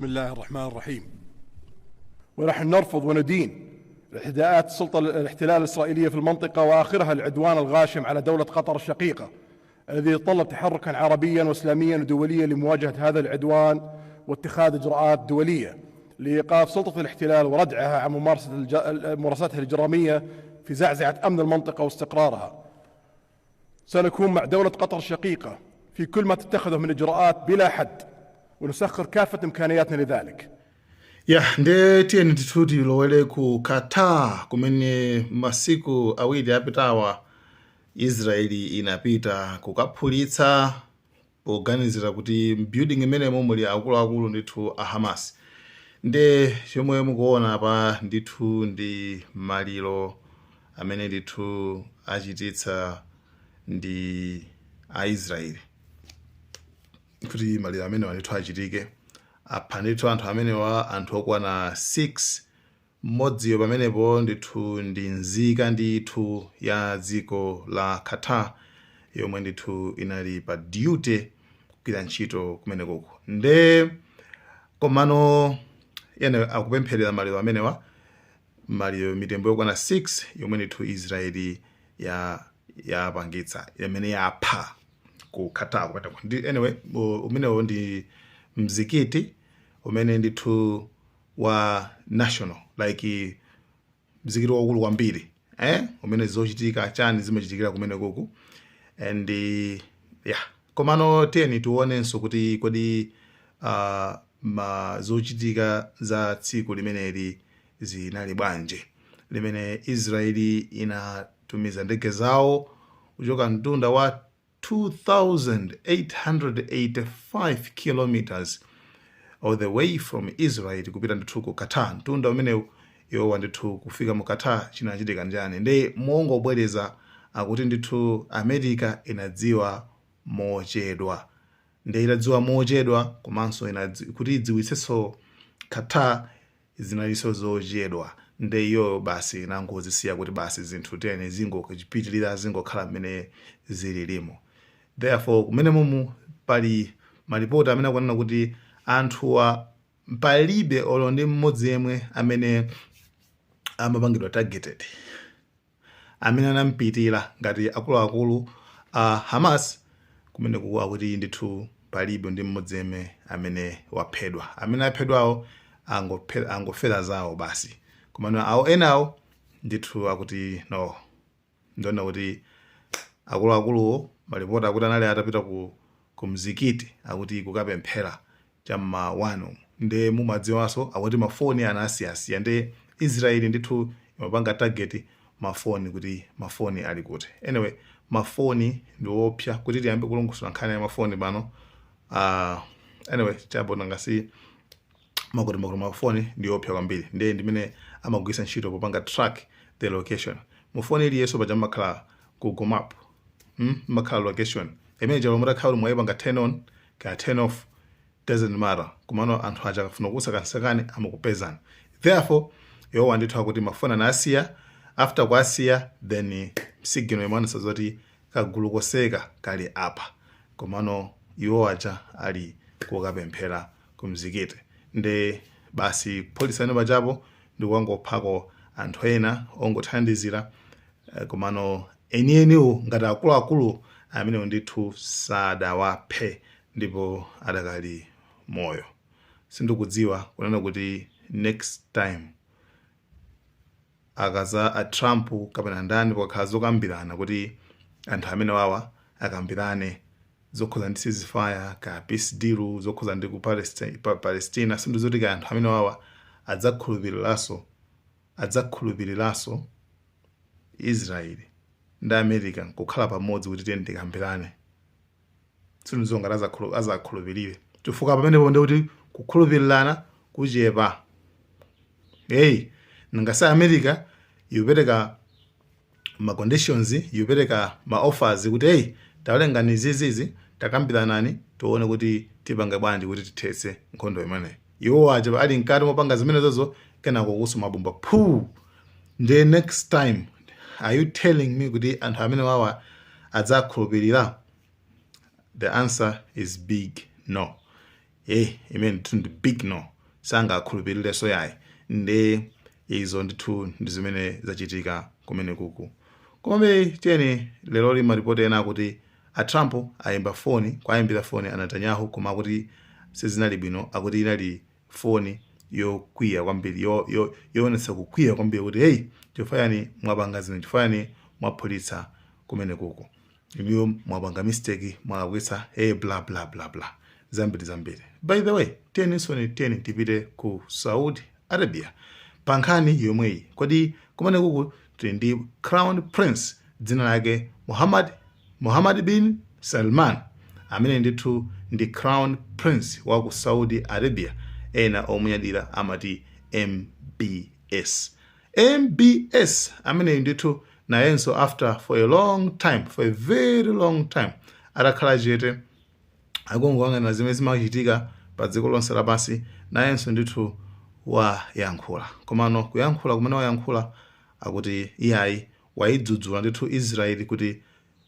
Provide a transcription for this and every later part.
بسم الله الرحمن الرحيم. ونحن نرفض وندين اعتداءات السلطة الاحتلال الإسرائيلية في المنطقة، وآخرها العدوان الغاشم على دولة قطر الشقيقة، الذي يتطلب تحركا عربيا وإسلاميا ودوليا لمواجهة هذا العدوان واتخاذ إجراءات دولية لإيقاف سلطة الاحتلال وردعها عن ممارستها الإجرامية في زعزعة أمن المنطقة واستقرارها. سنكون مع دولة قطر الشقيقة في كل ما تتخذه من إجراءات بلا حد، ونسخر كافة إمكانياتنا لذلك. Ya, ndiye tiyeni ndithu tilowere ku Qatar, kumene masiku 2 apitawa Israeli inapita kukaphulitsa poganizira kuti building imenemo muli akuluakulu ndithu a Hamas. Nde chomwe mukuona pa ndithu ndi maliro amene ndithu achititsa ndi Aisraeli kuti maliro amenewa ndithu achitike. Apha ndithu anthu amenewa, anthu okwana 6. Mmodziyo pamenepo ndithu ndi nzika ndithu ya dziko la Qatar yomwe ndithu inali pa duty kugwira ntchito kumenekoko. Nde komano ene akupempherera maliro amenewa, maliro, mitembo yokwana 6 yomwe ndithu Israeli yapangitsa, imene yapha ku Qatar kumeneko. Ndi anyway, umenewo ndi mzikiti umene ndithu wa national, like mzikiti waukulu kwambiri, eh? Umene zochitika chani zimachitikira kumene kuku. And yeah, komano tiyeni tionenso kuti kodi ma zochitika za tsiku limeneli zinali bwanji, limene Israeli inatumiza ndege zawo kuchoka mtunda wa 2885 kilometers all the way from Israel kupita ndithu ku Qatar. Mtunda umenewu iwowa ndithu kufika mu Qatar, chinachitika njani? Ndi mongobwereza, akuti ndithu America inadziwa mochedwa. Ndi itadziwa mochedwa, komanso kuti idziwitsenso Qatar zinalinso zochedwa. Nde iyoyo basi inangozisiya kuti basi zinthu tene zingopitirira, zingokhala mmene zililimo. Therefore, kumene mumu pali malipoti amene akunena kuti anthuwa palibe olo ndi mmodzi yemwe amene amapangidwa targeted, amene anampitira ngati akuluakulu a Hamas kumene kuku. Akuti ndithu palibe ndi mmodzi yemwe amene waphedwa. Amene aphedwawo angofera zawo basi. Komano awo enawo ndithu akuti no. Ndiona kuti akuluakuluwo, malipoti akuti anali atapita ku mzikiti, akuti kukapemphera cham'ma 1. Nde mumadziwanso akuti mafoni anasiyasiya. Nde Israeli ndithu imapanga target mafoni, kuti mafoni ali kuti. Anyway, mafoni ndi wopsa kuti tiyambe kulongosola nkhani ya mafoni pano. Anyway, chabona ngasi makuti makuti mafoni ndi opsa kwambiri. Ndiye ndimene amagwiritsa ntchito popanga track the location. Mufoni iliyonse paja mmakhala Google Map, Mmakhala location imene chalo mutakhala kuti mwayipanga turn on kaya turn off, doesn't matter. Komano anthu aja akafuna kukusakanisakani amakupezani. Therefore, iwowa ndithu akuti mafoni anasiya. After kuasiya, then signal imaonesa zoti kagulu koseka kali apa, komano iwo aja ali kukapemphera ku mzikiti. Nde basi pholisani pachapo ndikukangophako anthu ena ongothandizira, komano enieniwo ngati akuluakulu amenewo ndithu sadawaphe ndipo adakali moyo. Sindikudziwa kunena kuti next time akaza a Trump kapena ndani, pakakhala zokambirana kuti anthu amene wawa akambirane zokhuza ndi ceasefire ka peace deal zokhuza ndi ku Palestina, sindizoti ka anthu amene wawa adzakhulupiriranso Israeli ndi America kukhala pamodzi kuti tiyeni tikambirane. Sindizo ngati azakhulupirire, chifukwa pamenepo ndikuti kukhulupirirana kuchepa. Hey, nangasi America ikupereka ma conditions, ikupereka ma offers kuti, "Hey, tawalengani zizizi, takambiranani tione kuti tipange bwanji kuti tithetse nkhondo imeneyi." Iwo aja ali mkati mopanga zimenezozo, kenako kusuma bomba phu. Nde next time, are you telling me kuti anthu amene wawa adzakhulupirira? The answer is big no. Imene ndithu ndi big no, sangakhulupirirenso yayi. Nde izo ndithu ndi zimene zachitika kumene kuku. Komabe tiyeni, lero maripoti ena akuti a Trump ayimba foni, kwayimbira foni a Netanyahu, koma akuti sizinali bwino. Akuti inali foni yokwiya kwambiri, yoonetsa kukwiya kwambiri kuti, "Hey, chifukwa yani mwapanga zinthu? Chifukwa yani mwaphulitsa kumene kuko? Inuyo mwapanga mistake, mwalakwitsa." Hey, bla bla bla bla, zambiri zambiri. By the way, tiyenisoni, tiyeni tipite ku Saudi Arabia pa nkhani yomweyi. Kodi kumene kuku tili ndi crown prince, dzina lake Muhammad bin Salman, amene ndithu ndi crown prince wa ku Saudi Arabia. Ena omunyadira amati MBS. MBS ameneyu ndithu nayenso, after for a long time, for a very long time atakhala chete, akungoyang'ana zimene zimachitika pa dziko lonse lapansi, nayenso ndithu wayankhula. Komano kuyankhula kumene wayankhula, akuti iyayi, wayidzudzula ndithu Israeli kuti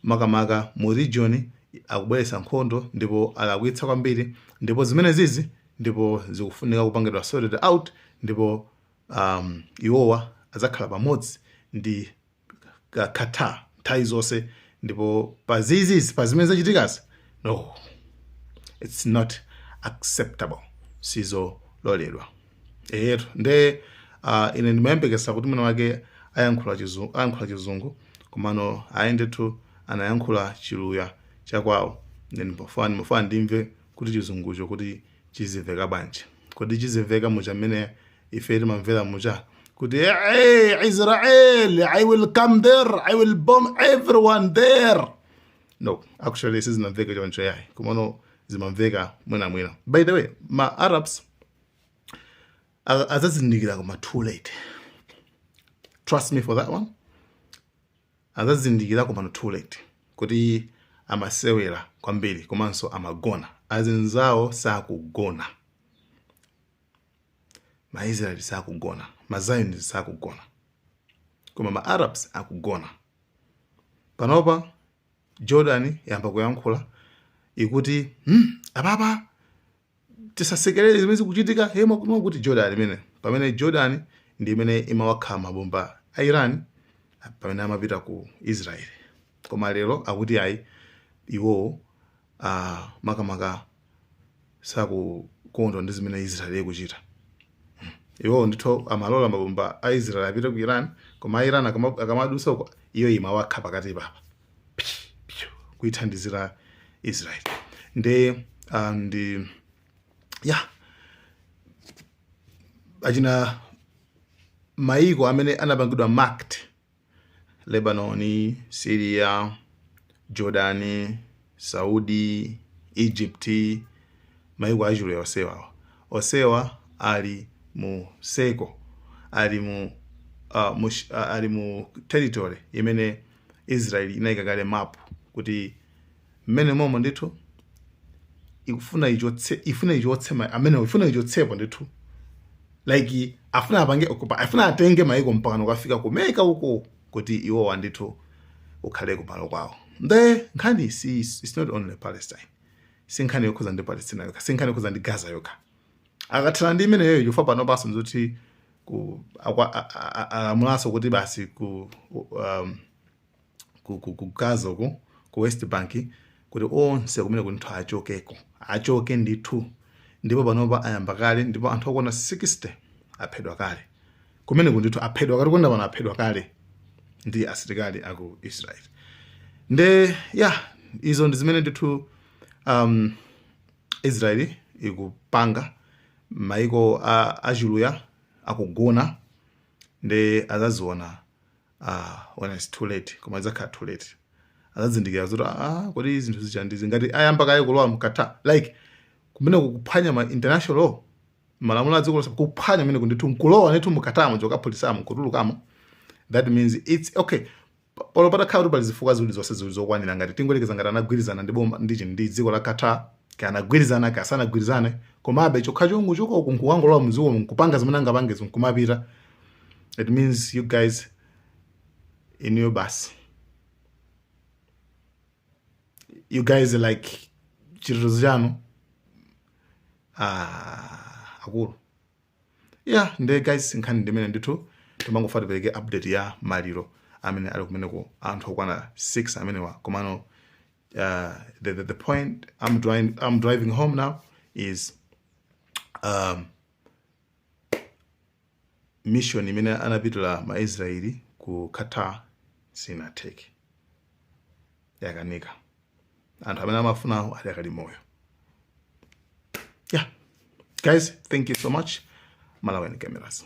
makamaka mu region akubweretsa nkhondo, ndipo alakwitsa kwambiri, ndipo zimene zizi ndipo zikufunika kupangidwa sorted out, ndipo iwowa adzakhala pamodzi ndi Qatar nthawi zonse. Ndipo pa zizizi, pa zimene zachitikazi, no, it's not acceptable, sizololedwa. Eyetu, nde ine ndimayembekeza kuti mwina wake ayankhula chizungu, komano ayi ndithu, anayankhula Chiluya chakwawo. Then ndimafuna ndimve kuti chizungucho kuti chizimveka bwanji. Kodi chizimveka mucha mmene ife timamvera mucha kuti, "Hey, Israel, I will come there, I will bomb everyone there"? No, actually sizinamveka choncho yayi, komano zimamveka mwinamwina. By the way, ma Arabs azazindikira, koma too late. Trust me for that one, azazindikira koma too late kuti amasewera kwambiri komanso amagona. Azinzawo sakugona, Maisraeli sakugona, Mazionist sakugona, koma ma Arabs akugona. Panopa Jordan yamba kuyankhula, ikuti, apapa tisasekerere zimene zikuchitika." Hema kuti Jordan imene, pamene Jordan ndi imene imawakha mabomba a Iran pamene amapita ku Israel, koma lero akuti ayi, iwowo makamaka sakukondwa ndi zimene Israel ikuchita. Iwowo ndithu amalola mabomba a Israel apite ku Iran, koma a Iran akamadusa uko, iyo imawakha pakati papa, Pyu, kuithandizira Israel. Nde ndi ya achina maiko amene anapangidwa marked, Lebanon, Syria, Jordan, Saudi, Egypt, maiko achiluya osewa, osewa ali mu seko, ali mu territory imene Israel inayika kale map kuti mmene momo ndithu ikufuna ichotse, ifuna ichotse amene ifuna ichotsepo ndithu, like afuna apange occupy, afuna atenge maiko mpaka kukafika kumeka uko kuti iwowa ndithu ukhale kumalo kwawo. Nde nkhani si, it's not only Palestine, si nkhani yokhuza ndi Palestina yokha, si nkhani yokhuza ndi Gaza yokha. Akathana ndi imeneyo, chifukwa pano paso nzoti ku alamulanso kuti basi ku Gaza uku, ku West Bank, kuti onse kumene kuti ndithu achokeko, achoke ndithu. Ndipo panopa ayamba kale, ndipo anthu okwana 60 aphedwa kale kumene ndithu, aphedwa kale kwenda pano, aphedwa kale ndi asilikali aku Israel. Nde ya, izo ndi zimene ndithu Israel ikupanga. Maiko achiluya akugona, nde azaziona when it's too late, koma idzakhala too late. Azazindikira zoti, ah, kodi zinthu zija ndizi ngati ayamba kale kulowa mu Qatar, like kumene kuphwanya ma international law, malamulo a dziko lonse, kuphwanya kumene ndithu, nkulowa ndithu mu Qatar muja, kukaphulisamo, nkutulukamo, that means it's okay. Polo patakhala kuti pali zifukwa ziwiri zonse ziwiri zokwanira, ngati tingoyerekeza ngati anagwirizana ndi boma ndi dziko la Qatar, ka anagwirizana, ka sanagwirizane, komabe chokha chongu choko nkukangolowa mdziko, nkupanga zimene angapangezo, nkumapita, it means you guys inuyo basi, you guys, like chitetezo chanu. Ah, akulu. Yeah, nde guys, nkhani ndimene ndithu timangofuna tipereke update ya maliro amene ali kumeneko, anthu okwana 6 amenewa. Komano the point I'm driving home now is mission imene anapitira maIsraeli ku Qatar sinatheke, yakanika. Anthu amene amafunawo ali akali moyo. Yeah guys, thank you so much. Malawian Cameras.